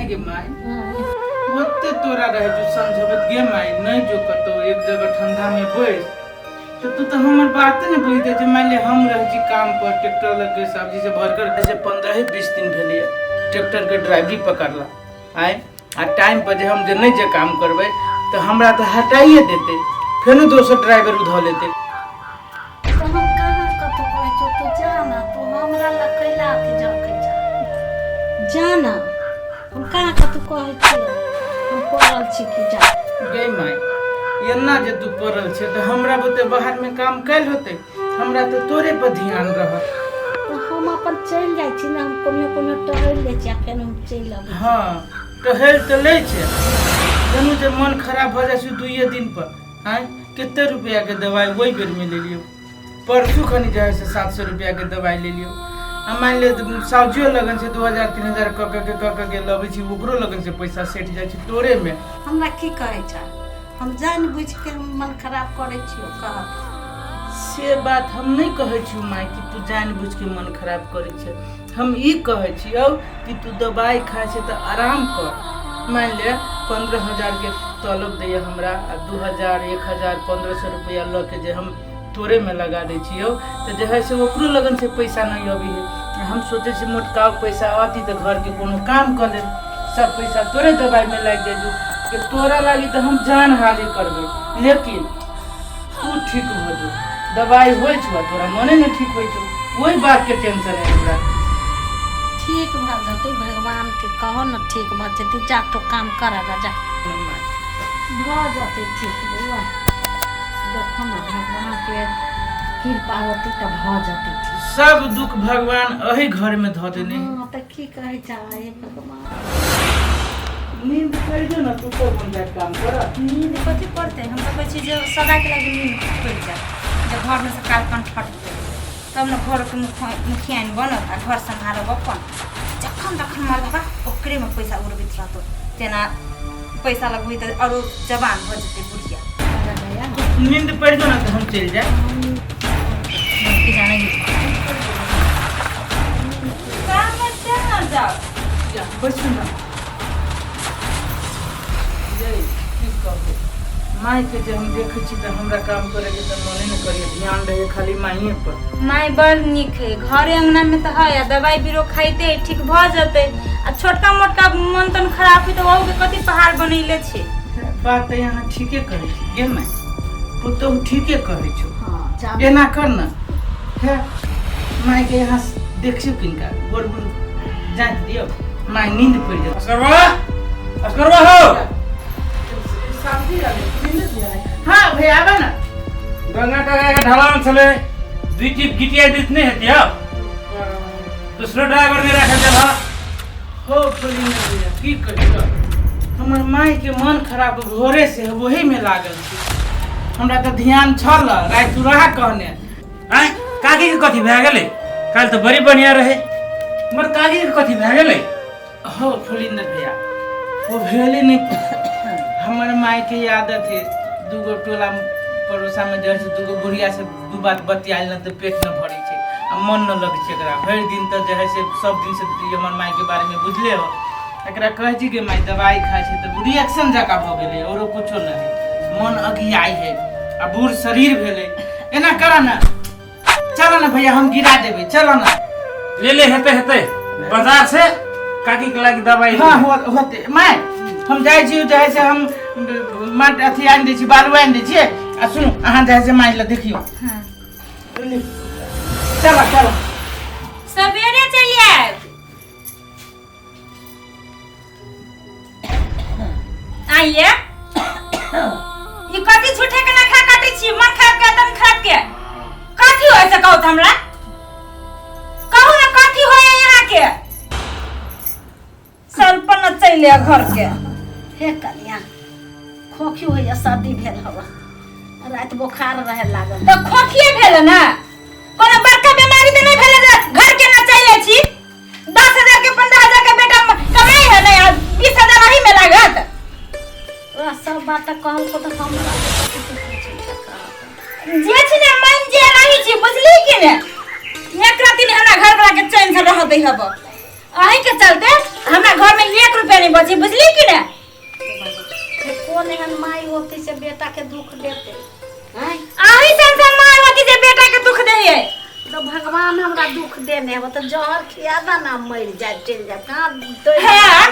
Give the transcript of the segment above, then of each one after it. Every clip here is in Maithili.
आइ गे माय, ओते तोरा रहे जो समझबत गे माय, नहीं जो कतौ एक जगह ठंडा में बैस तो तू तो हमर बात नहीं बुझते जे मान ले हम रह छी काम पर ट्रैक्टर लग के सब्जी से भरकर ऐसे 15-20 दिन भेलिए ट्रैक्टर के ड्राइवरी पकड़ला आय आ टाइम पर जे हम जे नहीं जे काम करबै तो हमरा तो हटाइए देते, फेनो दोसर ड्राइवर उधो लेते। तो हम कहाँ कतौ कहै छौ, तू जा ना, तू हमरा लग कैला अथी जकै छा, जा ना। हम कहाँ कतौ कहै छियौ, हम पड़ल छी कि जा। गे माय, एना जे तू पड़ल छै तऽ हमरा बुते बाहर में काम कैल होते, हमरा तऽ तोरे पर ध्यान रहत। तऽ हम अपन चलि जाइ छी ने, हम कोनो कोनो टहलि लै छी आ फेर हम चलि अबै छी। हँ, टहलि तऽ लै छै, दुनू जे मन खराब भऽ जाइ छै दुइये दिन पर। आँय, कते रुपया के दवाई ओहि बेर में लेलियौ, परसू खनी जे है से 700 रुपया के दवाई लेलियौ। आ मानि ले साउजियो लगन से 2000 3000 कऽ कऽ के कऽ कऽ के लबै छी, ओकरो लगन से पैसा सेट जाइ छै तोरे में। हमरा की कहै छ, हम जानि बुझि के मन खराब करै छियौ? कह। से बात हम नहीं कहै छियौ माय कि तू जानि बुझि के मन खराब करै छै। हम ई कहै छियौ कि तू दवाई खाइ छै तऽ आराम कर। मानि ले 15,000 के तलब दैया हमरा आ 2000 1000 1500 रुपया लऽ के जे हम तोरे में लगा दै छियौ तऽ जे है से ओकरो लगन से पैसा नहीं अबै है। हम सोचै छी मोटका पैसा अती तऽ घर के कोनो काम कऽ लेब, सब पैसा तोरे दवाई में लागि जाइ कि तोरा लागी तऽ हम जान हाजिर करबै, लेकिन तू ठीक भऽ जो। दवाई होइ छौ तोरा मने नहि ठीक होइ छौ, ओहि बात के टेंशन है हमरा। ठीक भऽ जेतै, भगवान के कहो ने ठीक भऽ जेतै। जा तो काम कर जा, भऽ जेतै ठीक। बौआ देखो ने, भगवान के कृपा होतै तऽ भऽ जेतै ठीक। सब दुख भगवान एही घर में धऽ देने। हँ तऽ की कहै छै, हे भगवान। नींद पड़ि जो ना तू तो हम जाके काम कर। नींद कथी पड़तै? हम तऽ कहै छी जे सदाके लागि नींद पड़ि जायत जे घरमे से कालपन फटतै तब ने घरके मुखियाइन बनत आ घर सम्हारब अपन। जखन तखन मरदबा ओकरेमे पैसा उड़बैत रहतौ, तेना पैसा लगबै तऽ आरो जवान भऽ जेतै बुढ़िया। नींद पड़ि जो ना तऽ हम चलि जाए। की जाने काम में चल ना जाओ। जा बैसू ना। ये की कहू माय के जे हम देखै छी तऽ हमरा काम करे के तऽ मने नहि करैए, ध्यान रहे खाली माइये पर। माय बड़ नीक है, घरे अंगना में तऽ है आ दवाई बीरो खाइते है, ठीक भऽ जेतै। आ छोटका मोटका मन तन खराब है तऽ ओहू के कथी पहाड़ बनैले छै। बात तऽ यहाँ ठीके कहै छी गे माय, पुतोहु ठीके कहै छौ। हँ जा। एना कर ना हे माय के यहाँ देखियौ किनका गोड़ गोड़ जाँच दियौ, माय नींद पड़ि जेतै। असगरवा, असगरवा हो। शांति रहले, नींद भी आए। हाँ भैया आबे ना। गंगा काका के ढलान छले, दुई टीप गिटिया दित नहीं हेती हो, दूसरो ड्राइवर नहीं राखल जल हो। बोली ना भैया की कहियो, हमर माय के मन खराब भोरे से वही में लागल छी, हमरा तऽ ध्यान छल राति रहा कहने। आय काकी के कथी भए गेलै? काल्हि तऽ बड़ी बढ़िया रहे, मगर काकी के कथी भए गेलै? हो फुलिंदर भैया, वो भेले नहीं, हमर माय के आदत है दूगो टोला पड़ोसा में जे है से दूगो बुढ़िया से दू बात बतियाल न तऽ पेट न भरै छै आ मन न लगै छै एकरा भरि दिन। तऽ जे है से सब दिन से ई हमर माय के बारे में बुझले हो, एकरा कहै छी कि माय दवाई खाइ छै तऽ रिएक्शन जकाँ भऽ गेलै, औरो कुछो नहि है, मन अगियाइ है आ बूढ़ शरीर भेलै। एना कर ना, चलो ना भैया हम गिरा देबै, चलो ना। ले ले, हेतै हेतै, बाजार से काकी के लागी दवाई। हाँ होते माय, हम जाइ छी जे है से हम माट अथी आनि दै छी, बालू आनि दै छियै। आ सुनू, अहाँ जे है से माय लए देखियौ। हाँ। चलो चलो। सवेरे चलि आयब। आइए, ई कथी झूठे के नखरा काटै छी? मन खराब के तन खराब के कथी होय से कहू त हमरा, कहू ने कथी होय यहाँ के? सलपन न चलि आ घर के। हे कनिया, खोखी होइया, सर्दी भेल हवा, राति बोखार रहे लागल। तऽ खोखिए भेल ने, कोनो बड़का बीमारी तऽ नहि भेल जे घर के न चलि छी। 10,000 के 15,000 के बेटा कमाई है नहीं, 20,000 अही में लागत। तोरा सब बात तऽ कहलको तऽ हमरा कथी तू पूछै छह कहत। जे छी ने मन जे रही छी, बुझली कि ने? एक राति ने हमरा घर वाला के चैन से रह दे हब, अही के चलते हमरा घर में 1 रुपया नहीं बची, बुझली कि ने? कोन एहन माई होती से बेटा के दुख देते? आही सन माई होती जे बेटा के दुख दे है। तो भगवान हमरा दुख देने हो तो जहर खिया दा ना, मर जाए चल जाए कहां। हां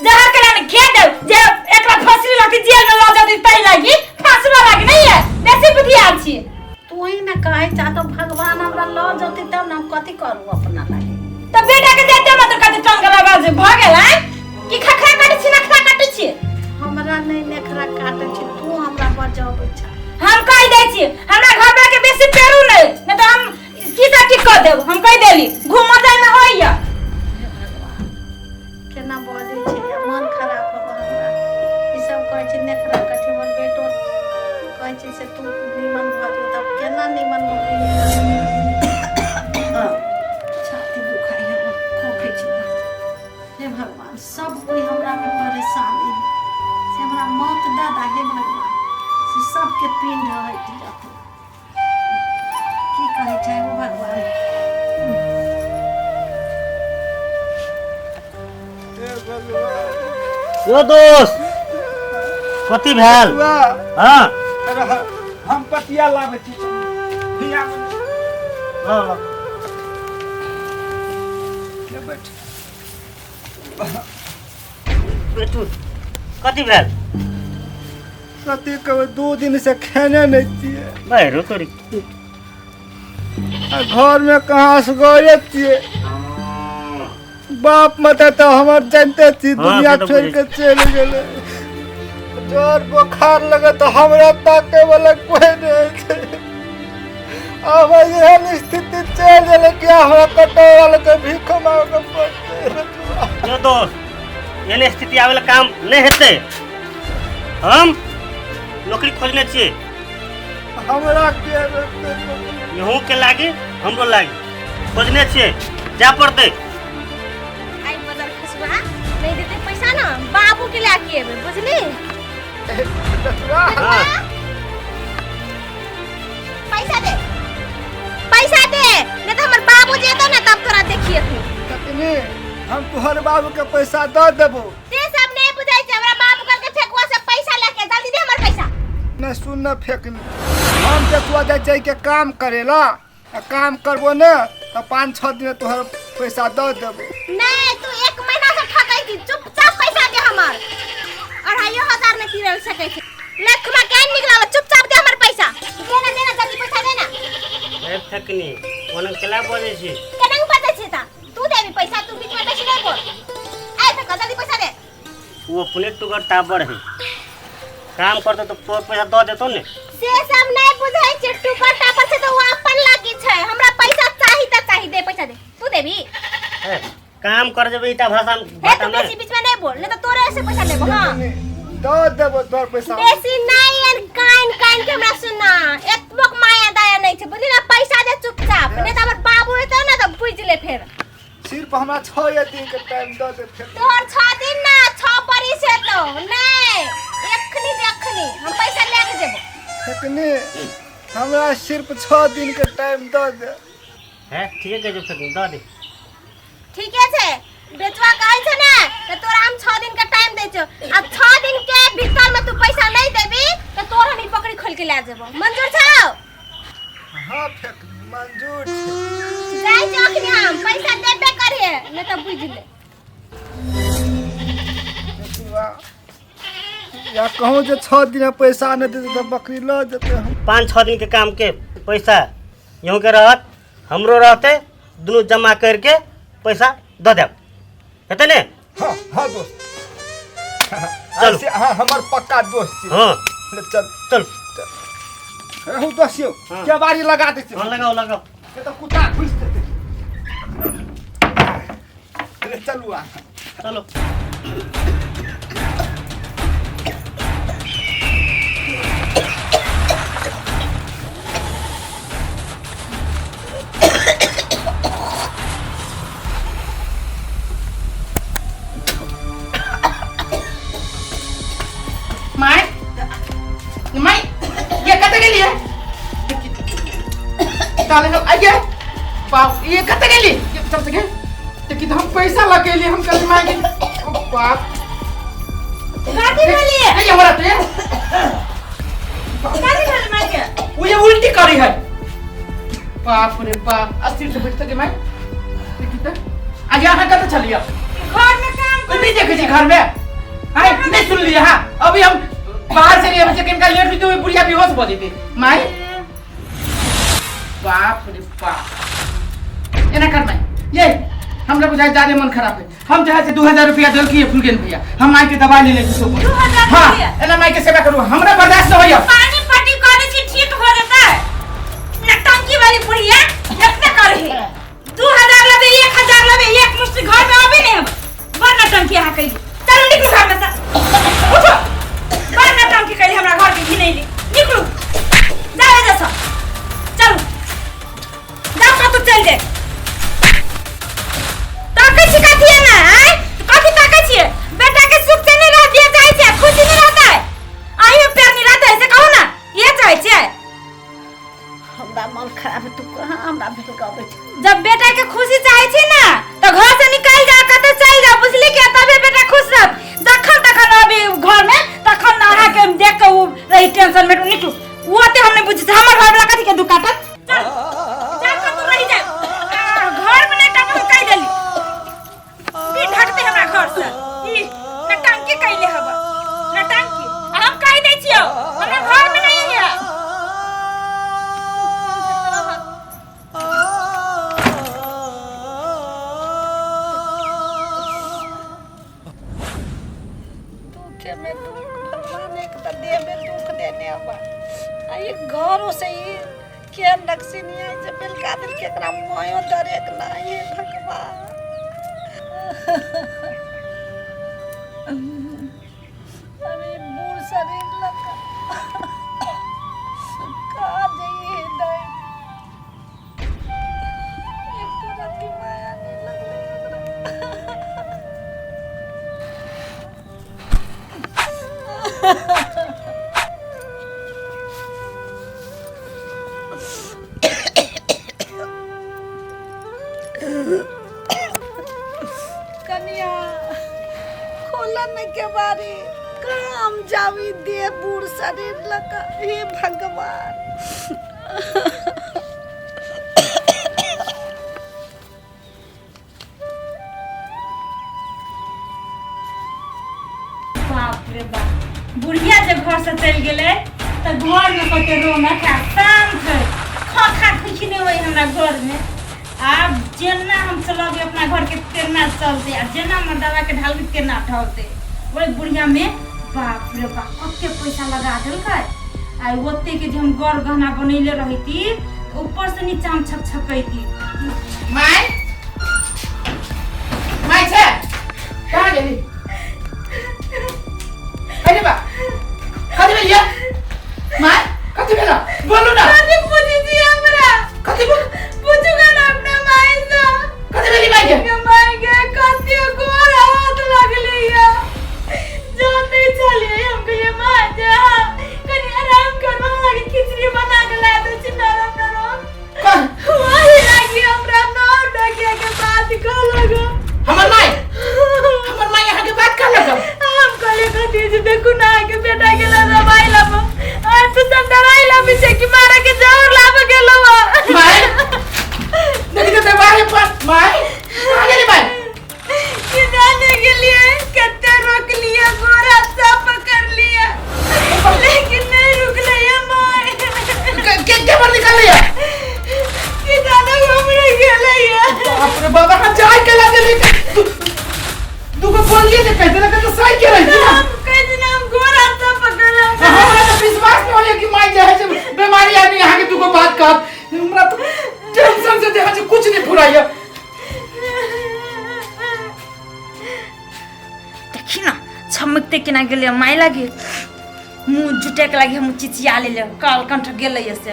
जहर के ना खिया दे जे एकरा फांसी लगती, जेल में ल जाती तई लागी, फांसवा लागी नहीं है, बेसी बुधियार छी। तू ही ना कहे चाह तो भगवान हमरा ल जाती तब ना हम कथि करू अपना लागी। तो बेटा के देते मत कथि टंग लगा जे भ गेल है कि खखरा काटे छी नखरा काटे छी? हमरा नहीं नखरा काटे छी, तू हमरा बजाबै छ। हम कह दै छी हमरा घर के बेसी पेरू नहीं, नहीं तो हम की ता की कर देब। हम कह देली घूम जाय में होइया। हे भगवान केना बजै छै, मन खराब हो हमरा। ई सब कहै छै नखरा काटे, हमर बेटो कहै छै से तू निमन भ जो, तब केना निमन हो? छाती दुखाइ है, खोखे छी। हे भगवान सब कोई हमरा में परेशानी है से हमरा मौत दादा। हे भगवान से सबके पिंड हटि जेतै। की कहै छै ओ भगवान? यो दोस्त कथी भेल? हाँ हम पतिया लाबै छी। लाओ लाओ बैठ बैठू। कथी भेल? कथी कहबै, 2 दिन से खेने नहीं छियै। बाहरो तोरी घर में कहाँ से गए छियै? बाप मत तो हमर जानते छी दुनिया छोड़ के चलि गेलै। जोर बोखार लगे तो हमरा ताके वाला कोई नहीं छै। अब एहन स्थिति चलि गेलै कि हमरा कटोरा के भीख मांगे पड़तै। यो दोस्त एहन स्थिति आवे काम नहीं हेतै। हम नौकरी खोजने छियै। हमरा के यहूँ के लागी हमरो लागी खोजने छियै, जा पड़तै। आई बदर खसुआ नहीं देते पैसा ना बाबू के लाके एबे, बुझली? हां पैसा दे, पैसा दे, नहीं तो हमर बाबू जेतो ना तब तोरा देखिए तू। तकनी हम तोहर बाबू के पैसा the देबो। ते सब नहीं बुझाई छै, हमरा बाबू करके फेकुआ से पैसा लेके जल्दी दे हमर पैसा। न सुन न फेकनी, हम देखुआ जाय छै के काम करेला, आ काम करबो ने त 5-6 दिन तोहर पैसा the देबो। नहीं तू 1 महीना से ठकै छी, चुपचाप पैसा दे हमर। 2500 ने किरल सकै छै, लखमा के निकलाव, चुपचाप दे हमर पैसा। देना देना जल्दी पैसा देना। ए फेकनी ओना केला बजै छी? केना बजै छी ता तू देबी पैसा, तू बीच में बेसी नहीं बोल। ए फेका जल्दी पैसा दे। वो अपने टुगर टाबर है, काम करते तो तोर पैसा the देतो ने। से सब नहीं बुझै छै, टुकर टापर छै तो वो अपन लागी छै। हमरा पैसा चाही त चाही, दे पैसा दे। तू देबी? ए काम कर जेबे इटा भाषा हे तू बेसी बीच में नहीं बोल, नहीं तो तोरे से पैसा लेबो। हां the देबो तोर पैसा। बेसी नहीं एन कान कान के हमरा सुना, एतबो माया दया नहीं छै, बुझली ना? पैसा दे चुपचाप, नहीं त हमर बाबू हेतौ ना त बुझ ले। फेर सिर्फ हमरा 6 दिन के टाइम the दे। फेर तोहर 6 दिन ना 6 बरिस हेतौ नहीं, एखनी देखनी हम पैसा लेके जेबो। फेकनी हमरा सिर्फ 6 दिन के टाइम the दे। हैं ठीक है जो फेकनी the they. ठीक है छे बेचवा कहै छै ने त तोरा हम 6 दिन के टाइम दै छौ, आ 6 दिन के भीतर में तू पैसा नहीं देबी त तोर हम ई पकड़ी खोल के ले जेबो। मंजूर छौ? हां फेकनी मंजूर छै। जाय छौ अखनी हम पैसा देबे करिए, नहीं त बुझ ले। या कहूँ जे 6 दिन में पैसा नहीं देते तो बकरी ल जेते हम। 5-6 दिन के काम के पैसा यहूँ के रहत हमरो रहते, दोनों जमा करके पैसा the देब, हेतै ने? हाँ हाँ दोस्त, चलो। हाँ हमर पक्का दोस्त छी। हाँ चल चल रहू दोस्त यौ, केवाड़ी लगा दै छी। हाँ लगाओ लगाओ, ये तो कुत्ता घुसि जेतै। चलू आ चलो। My my ये कत गेली है? ताले हम आइए बाप, ये कत गेली? चल सके देखी तो हम पैसा लगेली, हम कल मांगे बाप। कथी भेलिए? नहीं हमरा तो ये कथी भेल माय के? वो ये उल्टी करी है। बाप रे बाप, अस्थिर से बैठ के माय देखी त आज यहाँ कत चलिया घर में काम तो नहीं देखे छी घर में आए नहीं सुन लिया। हाँ अभी हम बाहर से लिए बच्चे किनका लेट हुई तो बुढ़िया बेहोश हो जेती माई। बाप रे बाप, एना कर माई, ये हमरा बुझाय ज्यादा मन खराब है। हम चाहे से 2000 रुपया देल की फुलगेन भैया, हम माई के दवाई ले ले छी। 2000 हाँ रुपया? एना माई के सेवा करू, हमरा बर्दाश्त न होइया। पानी पट्टी कर दै छी ठीक हो जेतै। नटंकी वाली बुढ़िया एतना करे है। 2000 लेबै 1000 लेबै एक मुश्त घर में आबे नहीं हम। बड़ नटंकी अहाँ कैली। चलू निकलू घर में से, उठो। बड़ नटंकी कैली हमरा घर के घिनैली। निकलू जाओ एजा से, चलू जाओ कतौ चलि जाए। ताकै छी कथी एना आँय? कथी ताकै छियै? बेटा के सुख से नहीं रह दिया चाहै छियै, खुशी नहीं रहता है, आइ में प्यार नहीं रहता है से कहू ना, ये चाहै छियै? हमरा मन खराब है, तू कहाँ हमरा भेलकबै छै? जब बेटा के खुशी चाहे छी ना तो घर से निकल जा, कतौ चल जा, बुझली के तबे बेटा खुश रहत। जखन तखन अभी घर में तखन अहाँ के देख के उ रही टेंशन में। निकलू, वो ते हम नहीं बुझै छी। हमर घर वाला कथी के दुख काटत? चल जा कतौ रही जा, घर में नहीं टपक कहि देली भी ढकते हमरा घर से। ई नटंकी कैले हब नटंकी, आ हम कहि दै छियौ हमरा घर में नहीं है। दुखे में दुख भगवान एक तो देह में दुख देने हवा, आ ये घरों से ही के नक्सी नहीं है जे बेलका दिल के एकरा मायो डरे के ना। हे भगवान, अभी बूढ़ शरीर लगा कहाँ जाइए दाई, एको रत्ती माया नहीं लगलै हमरा। कनिया खोला न के बारी, कहाँ हम जावी दे बूढ़ शरीर लगा। हे भगवान, बाप रे बाप, बुढ़िया जब घर से चलि गेलै तऽ घर में कते रौनक आ शांत है, खा कुछ नहीं होई हमरा घर में। आब जेना हम चलबै अपना घर के तेना चलते, आ जेना मर्दावा के ढालबै तेना ढलते। ओहि बुढ़िया में बाप रे बाप कते पैसा लगा देलकै। आ ओते के जे हम गर गहना बनैले रहिती ऊपर से नीचा हम छकछकैती। माय माय छे कहाँ गेली? अरे बा कथी भेल ये माय? कथी भेल बोलू ना। कथी पूछै छी हमरा? कथी बोल पूछू ना अपना माय से। कथी भेली माय के? माय के कथी गोर हाथ लगली या जाते चलिए। हम कहिए माय जा कनी आराम कर, लगी खिचड़ी बना के ला दे छी नरम नरम। वही लागी हमरा 9 टकिया के बात कह लगो। हमर माय, हमर माय यहाँ के बात कर लगो। हम कहले कथी जे देखू ना के बेटा के ला दवाई लाबो, और तू सब दवाई लाबी छै कि मारा के जोर लाबो गेलो। माय देखी तो दवाई पर माय कहाँ गेली माय? कि जाने के लिए कत्ते रोक लिया, गोरा सा पकड़ लिया, लेकिन नहीं रुकले ये माय। के पर निकल लिया? कि जाने हमरा गेले ये। बाप रे बाबा, हम जाय के ला देली तू को बोलिए जे कहते लगा तो सही के रही ना। हम कह दिन हम गोरा सा पकड़ हमरा तो विश्वास नहीं होले कि माय जे है से बीमारी आदमी यहाँ के तू को बात कर। हमरा तो टेंशन से देह से कुछ नहीं फुराइया। देखी ना छमकते केना गेलै माय लागे, मुँह जुटे के लागे हम चिचिया लेले काल कंठ गेलै से।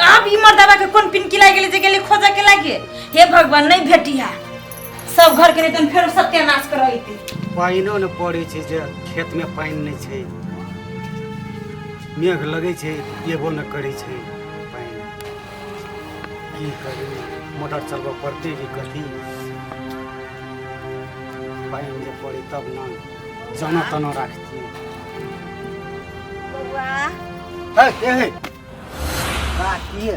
आब ई मर्दाबा के कोन पिनकी लागि गेलै जे गेलै खोजऽ के लागे। हे भगवान नहीं भेटिहा, सब घर के नहीं तन फेर सत्यानाश करैते। पानिओ नहि पड़ै छै जे खेतमे पानि नहि छै, मेघ लगै छै एबो नहि करै छै पानि। की करी, मोटर चलबऽ पड़तै कि कथी? पानि जे पड़ै तब ने। जना तना राखतियै। बौआ है के है काकी?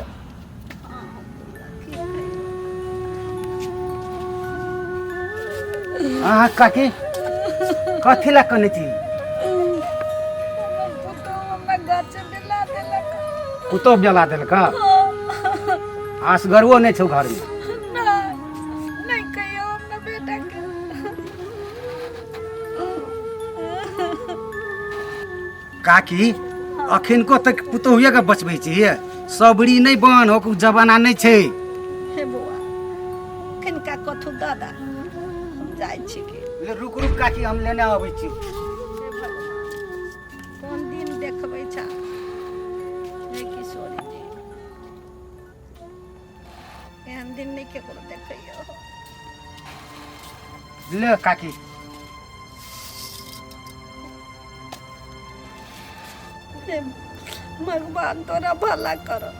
अहाँ काकी कथी ला कनै छी? पुतोह जला देलक? असगरुओ नहि छौ घरमे? नहि कहियो अपना बेटा के। काकी अखिनको तक पुतोहुए के बचबै छियै? सबरी नहि बन, ओकर जमाना नहि छै। हे बौआ, किनका कथू दादा, हम जाइ छी के। ले रुक रुक काकी, हम लेने अबै छी। हे भगवान, कोन दिन देखबै छा? हे किशोरी जी, एहन दिन नहि केकरो देखैयो। ले काकी। हे भगवान, तोरा भला करो।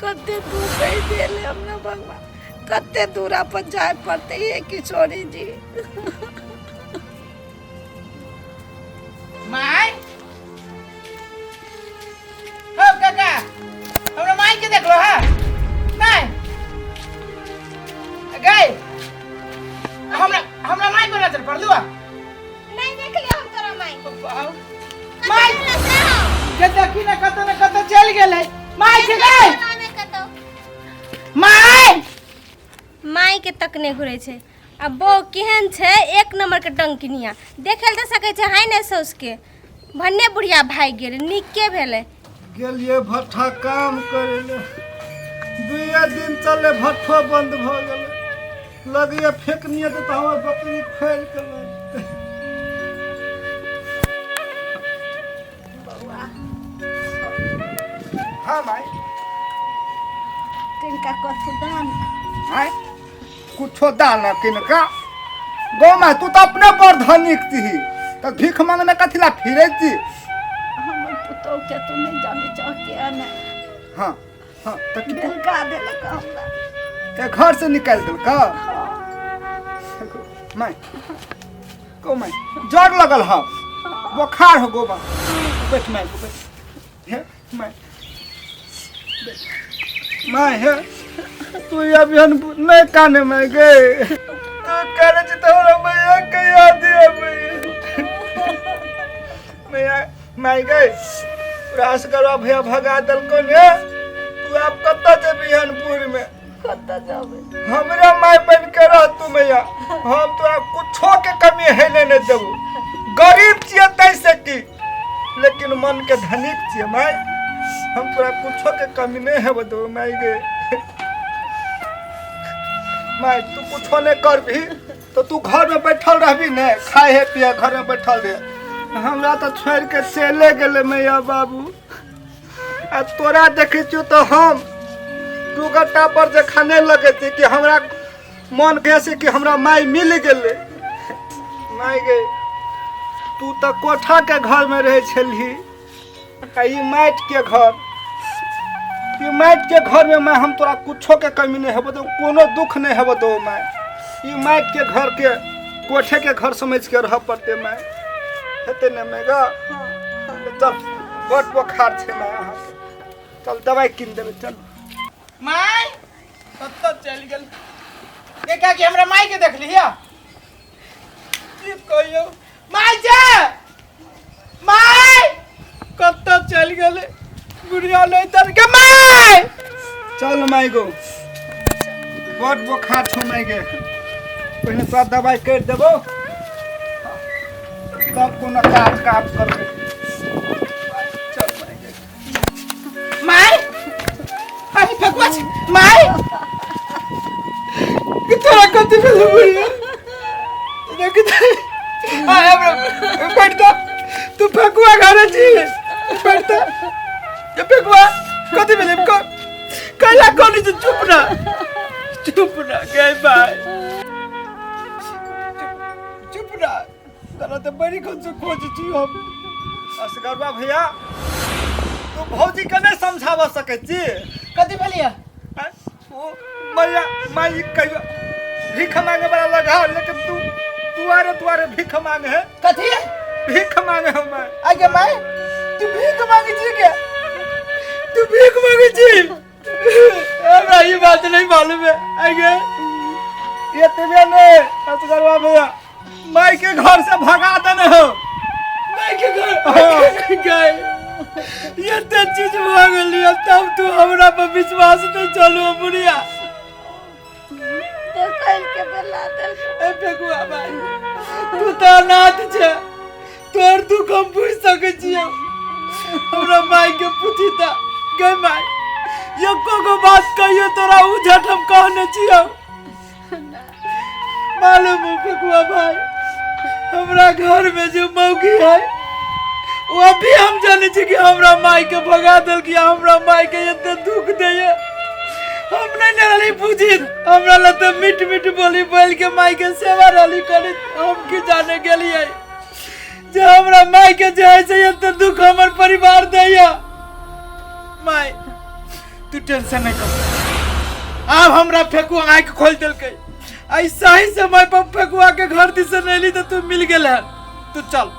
कते दूर कहि देले हमरा भगवान, कते दूरा पर जाय पड़ते। हे किशोरी जी। माय हो काका, हमरा माय के देखलो है नहीं गए? हमरा हमरा माय पर नजर पड़लू? नहीं देखलियो हम तोरा माय। माय के देखी ना, कतौ न कतौ चल गेलै। माय के गए? माय माय के तकने घुरै छै आ बौ केहन छै, एक नंबर के डंकिनिया। देखै लए तऽ सकै छै हाय ने सौस के भन्ने बुढ़िया भागि गेलै, नीके भेलै। गेलियै भट्ठा काम करै लए, दुइए दिन चललै, भट्ठो बन्द भऽ गेलै। लगैए फेकनिए तऽ हमर बकरी फाड़ि कऽ लऽ जेतै। बौआ। हँ माय। किनका कथू दान? आँय, कुछो दान किनका गौ माय? तू तऽ अपने बड़ धनिक छी, तऽ भीख मांगने कथी ला फिरै छी? हमर पुतोह के तू नहीं जाने छह के ने। हाँ हाँ, तऽ की बेलका देलक हमरा। ते घर से निकालि देलक? माय गौ माय, जर लगल हौ, बोखार हो गो बा। बैठ माय, बैठ। हे माय, बैठ। माय हे, तू अभी हम नहीं काने माय गे। तू करे छी तो हमरा मैया के याद आबै। मैया माय गे, रास करवा भैया भगा देलको ने, तू आब कतऽ जेबी हनपुर में? कतऽ जाबै? हमरा माय बन के रह तू मैया, हम तोरा कुछो के कमी है नहीं देबू। गरीब छियै तैसे की, लेकिन मन के धनिक छियै माय। हम तोरा कुछो के कमी नहीं हेबे देबू माय गे। माय, तू कुछो नहीं करबी तो तू घर में बैठल रहबी ने, खाए है पिए घर में बैठल रहे। हमरा तो छोड़ के चले गेले मैया बाबू। आ तोरा देखै छियौ तऽ हम दू घंटा पर जे खाने लगै छै कि हमरा मन कहै छै कि हमरा माय मिल गेलै। माय गे, तू तऽ कोठाके घरमे रहै छलही आ ई माटिके घर। ई माटिके घरमे माय हम तोरा कुछोके कमी नहि हेबो देबो, कोनो दुख नहि हेबो देबो माय। ई माटिके घरके कोठेके घर समझिके रहऽ पड़तै माय। हेतै ने माय ग? चल, बड बोखार छै माय अहाँके, चल दवाइ कीन देबै, चल। माय कतऽ चलि गेल? ए काकी, हमरा माय के देखली हिया? की कहियौ माय जे, माय कतऽ चलि गेलै बुढ़िया? नहि चल के माय। चल माय गो, बड बोखार छौ माय गे। पहिने तोरा दवाइ करि देबौ, तब कोनो काज काज करबै। चल माय गे। माय, अरे फेकुआ छै माय, कि तोरा कथी भेल बुढ़िया? देख आ हमरा बैठ जा। तू फेकुआ घरे छी, बैठ जा। ये फेकुआ, कथी भेल? को कैला कोनी छै? चुप ना, चुप ना गए भाई, चुप ना। तोरा तऽ बड़ी खुद से खोज छी हम। असगरबा भैया, तू भौजी के नहीं समझावा सकै छी? कथी भेलिया? आँय? ओ मैया माई कहियो भीख मांगे वाला लगा, लेकिन तू दुआरे दुआरे भीख मांगे है। कथी भीख मांगे हम माय? आगे माय, तू भीख मांगे छी क्या? तू भीख मांगे छी? हमरा ये बात नहीं मालूम है। आगे ये तबे ने असगरवा भैया माई के घर से भगा देने हो। माई के घर गए ये ते चीज मांग लिया तब तू हमरा पर विश्वास नहीं चलू बुढ़िया। देखल के बेला देल। ए फेकुआ भाई, तू तो अनाथ छे, तोर दुख हम बुझ सकै छियौ। हमरा माई के पूछी ता गई माई, एको गो बात कहियो तोरा उ झट हम कहने छियौ। मालूम हो फेकुआ भाई, हमरा घर में जो मौगी है वो भी हम जाने छी कि हमरा माई के भगा देलकी, हमरा माई के एते दुख दैये। हम नहीं न रहली पूछित, हमरा ला तो मीठ मीठ बोली बोल के माई के सेवा रहली करत। हम की जाने गेलियै जे हमरा माई के जे है से एते दुख हमर परिवार दैया। माई तू टेंशन नहीं कर, आब हमरा फेकुआ आँखि खोल देलकै। ऐसा ही समय पर फेकुआ के घर दिस नहीं तो तू मिल गेल है। तू चल,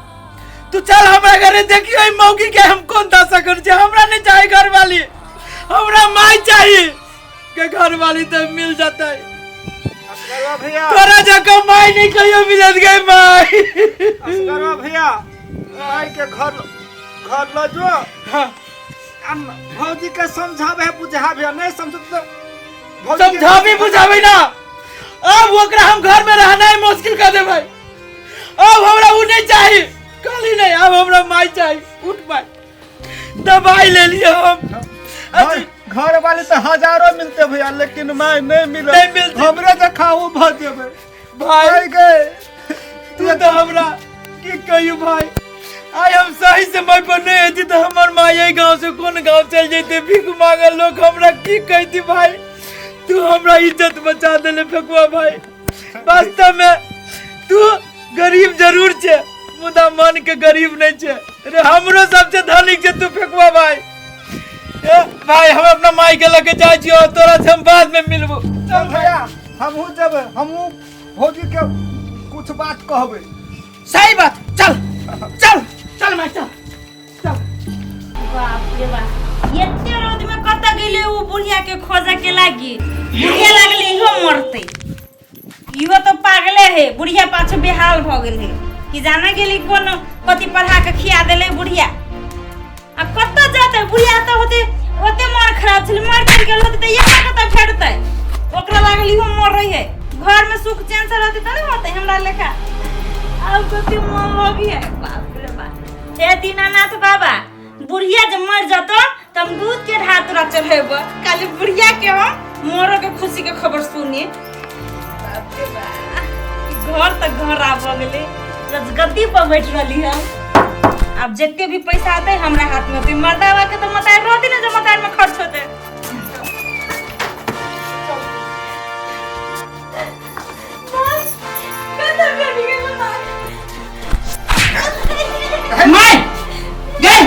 तू चल हमरा घरे, देखियो ई मौगी के हम कोन दशा कर छे। हमरा नहीं चाही घर वाली, हमरा माई चाहिए के घर वाली तो मिल जाता है। असगरवा भैया तोरा जका माई नहीं कहियो मिलत गए माई। असगरवा भैया माई के घर घर ल जो। हाँ। हम भौजी के समझावे बुझावे, नहीं समझ तो भौजी के- समझाबी बुझाबी ना, अब ओकरा हम घर में रहना ही मुश्किल कर देबै। अब हमरा उ नहीं चाहिए, कहली नहीं, अब हमरा माई चाहिए। उठ माई, दवाई ले लिए हम। घर वाले तो हजारों मिलते भैया, लेकिन माई नहीं मिले। नहीं मिलते। हमरे तो खाऊ भ जेबै भाई भाई गए। तू तो हमरा की कहियो भाई, आइ हम सही समय पर नहीं हेती तो हमर माई एहि गांव से कोन गांव चल जैते, भीख मांगल लोग हमरा की कहती भाई। तू हमरा इज्जत बचा देले फेकुआ भाई। वास्तव में तू गरीब जरूर छे, मुदा मन के गरीब नहीं छे। रे हमरो सबसे धनिक छे तू फेकुआ भाई। ए भाई हम अपना माई के लगे जाइ छियो, तोरा से हम बाद में मिलबो। चल भैया हमहू जब हमहू भौजी के कुछ बात कहबै। सही बात, चल चल चल माई चल चल। बाप रे बाप, एते रौद में कतऽ गेलै ओ बुढ़िया के खोजे के लागी? बुढ़िया लागलै इहो मरतै, इहो तो पागले है, बुढ़िया पाछू बेहाल भऽ गेल है कि जाना गेली कोन कथी पढ़ा के खिया देलै बुढ़िया। आ कतऽ जेतै बुढ़िया, तऽ होते ओते मन खराब छलै, मर चलि गेल होतै तऽ इएह कतऽ फेरतै। ओकरा लागल इहो मरै है, घर में सुख चैन से रहतै तऽ नहि होतै हमरा लेखा। आब कते मन लगी है, बाप रे बाप। हे दीनानाथ बाबा, बुढ़िया जब मर जतो त हम दूध के ढार तोरा चढ़ेब। खाली बुढ़िया के हम मरो के खुशी के खबर सुनी। बाप रे बाप, घर तक घर आब गेलै, रजगद्दी पर बैठ रहली हम। आब जते भी पैसा आते हमरा हाथ में होते, मर्दावा के तो मतार रहती ना जो मतार में खर्च होते। माई गई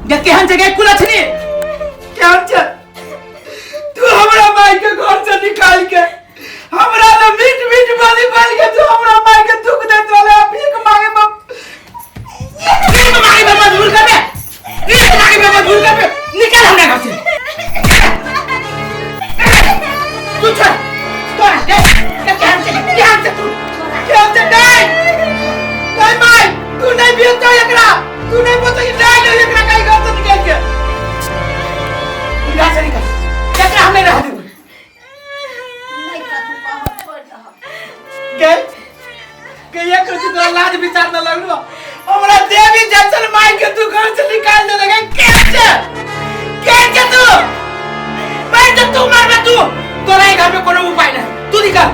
गे केहन जगह कुल छनी केहन छ तू हमरा माई के घर से निकाल के हमरा ले मीठ मीठ बोली बोल के तू हमरा माई के दुख देत वाले भीख मांगे में भीख मांगे में मजबूर कर बे, भीख मांगे में मजबूर कर बे, निकाल हमरा घर से। तू छ तोरा गे केहन छ केहन छ तू केहन छ? नहीं नहीं माई, तू नहीं बेचो एकरा, तू नहीं बेचो ई नहीं नहीं एकरा कहीं घर से निकाल के घर से निकाल एकरा हमें रह देबो। नहीं कतू कहब, छोड़ दह। गए के एक रति तोरा लाज विचार न लगलो हमरा देवी जैसन माई के तू घर से निकाल दे लगे के छे के छे तू मार दे तू मारबे तू तोरा ई घर में कोनो उपाय नहीं तू निकाल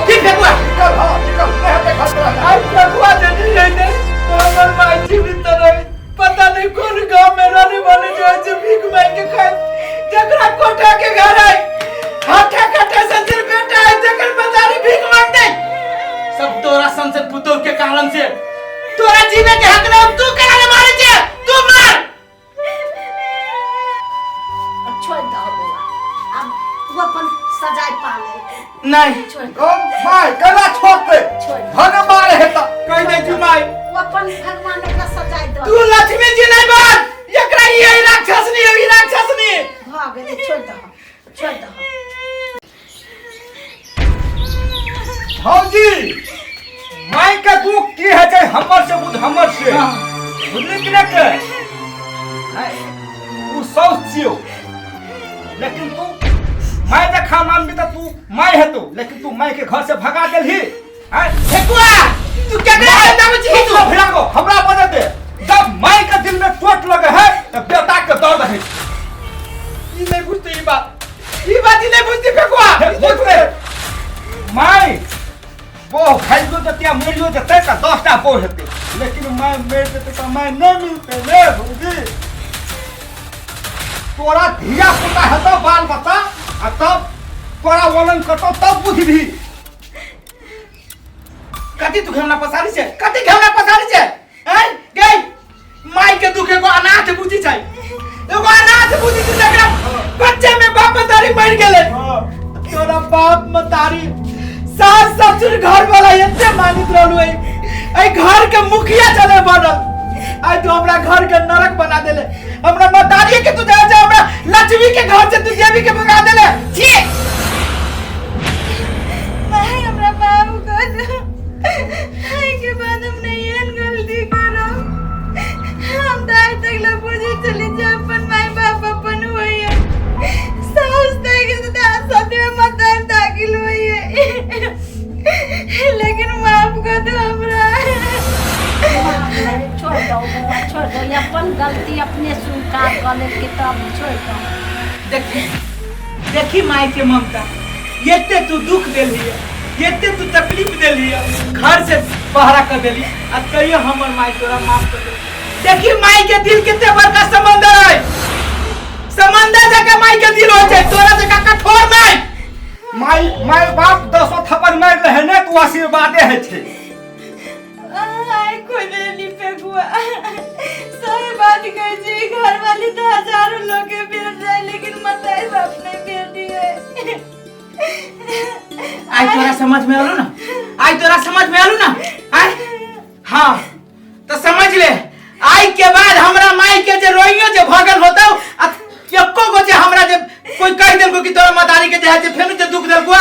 की फेकुआ निकल हाँ निकल नहीं हटे घर पर आई फेकुआ दे नहीं रहते तो हमर माई जीवित तो रही पता नहीं कौन गांव में रहने वाले जो है जो भीख मांग के खाए जकरा कोठा के घर आई हाथा काटा संजर बेटा है जकर मजारी भीख मांग दे सब तोरा संसद पुतोह के कारण से तोरा जीने के हक ना तू करा ले मारे छे तू मार छोड़ दह बौआ, आब तू अपन सजाय पा लेलकै। नहीं छोड़ दो। ओ माय केना छोड़ते छोड़ दो। धन मारे हेता। कहि दै छी माय, ओ अपन भगवान ओकरा सजाय दऽ तू लक्ष्मी जी नहीं बन, एकरा ये राक्षस नहीं, ई राक्षस नहीं। भऽ गेलै, छोड़ दह, छोड़ दह। भौजी माय के दुख की है छै हमर से बुझ, हमर से बुझली कि नहीं के? उ साउस छियौ, लेकिन तू माय देखा मानबी तऽ तू माय हेतौ, लेकिन तू माय के घर से भगा देलही। आँय? ठेकुआ तू केकरा बताबै छी? तू भिड़ा को हमरा बजे दे। जब माय के दिल में चोट लगे है तऽ बेटा के दर्द है। ई नहीं बुझते ई बात, ई बात ई नहीं बुझते फेकुआ। हे, बुझते माय बो खाइयो जते मरियो जते तऽ 10टा बो हेतै, लेकिन माय मरि जेतै तऽ माय नहि मिलतै ने। भौजी तोरा धिया पुता हेतौ, बाल बच्चा, आ तब तोरा वर्णन करतौ तब बुझबही। कथी तू घेवना पसारी छै? कथी घेवना पसारी छै? हैं गई माई के दुख एगो अनाथ बुझी छै, एगो अनाथ बुझी छै जकरा बच्चे में बाप मतारी मर गेलै। तोरा बाप मतारी सास ससुर घर वाला एते मानित रहलू है, एहि घर के मुखिया चले बनल। आइ तू हमरा घर के नरक बना देले। हमरा मतारी के तू जा जा, हमरा लक्ष्मी के घर से तू देवी के भगा देले। छी माय हमरा बाबू कर दो, एहि के बाद हम नहीं एहन गलती करब। हम तऽ आइ तक ला बुझै छली जे अपन माय बाप अपन होइए, साउस तक सदैव मतार दाखिल होइए, लेकिन माफ कर दो हमरा। छोड़ दो बौआ, छोड़ दो। ई अपन गलती अपने स्वीकार कऽ लेलकै तब छोड़ दो। देखी देखी माय के ममता, एते तू दुख देली, एते तू तकलीफ देली, घर से बहरा कर देली, आ तैयो हमर माय तोरा माफ कर देली। देखी माय के दिल कते बड़का समंदर है, समंदर जका माय के दिल हो छै, तोरा जका कठोर नहीं। माय माय बाप दसो थप्पड़ मारि रहे ने तू आशीर्वादे है छै। आइ खोजली फेकुआ, सही बात कहै छी, घर वाली तो हजारों लोग के भेट जाए लेकिन मताई बाप नहीं भेटी है। आई तोरा समझ में आलू ना? आई तोरा समझ में आलू ना? आई हाँ तो समझ ले, आई के बाद हमरा माई के जे रोइयो जे भगल होतौ आ एको गो जे हमरा जे कोई कह देलको कि तोरा मतारी के जे है जे फेनु जे दुख देलको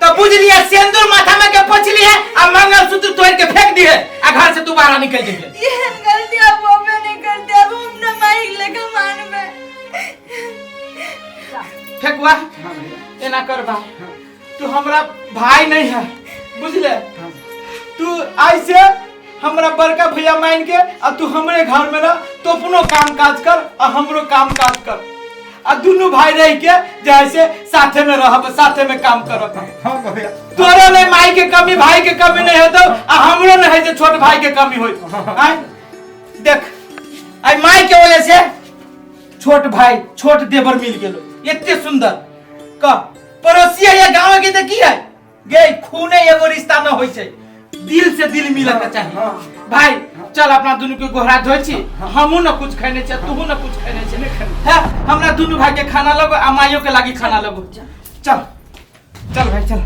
तो बुझ लिया सिंदूर माथा में के पोछ लिए आ मंगलसूत्र तोड़ के फेंक दिए आ घर से तू बाहर निकल जइहे। एहन गलती अब होबे नहीं करते, अब हम ना माई लेके मानबे। फेकुआ एना कर बा, तू हमरा भाई नहीं है बुझले, तू ऐसे हमरा बड़का भैया मान के आ तू हमरे घर में रह, तो अपनो काम काज कर आ हमरो काम काज कर, आ दुनू भाई रह के जैसे साथे में रहब, साथे में काम करब। हाँ भैया। तोरो नहीं माई के कमी भाई के कमी नहीं होतो आ हमरो नहीं है जे छोट भाई के कमी होई। आय देख आई माई के वजह से छोट भाई छोट देवर मिल गेलो, एते सुंदर कह पड़ोसी या गांव के त की है गे, खूने एगो रिश्ता न होई छै, दिल से दिल मिले के चाही। भाई चल अपना दुनू के गोहरा धोइ छी, हमहू न कुछ खैने छी तूहू न कुछ खैने छी, है हमरा दुनू भाई के खाना लगो आ माइयो के लागी खाना लगो। चल चल भाई चल।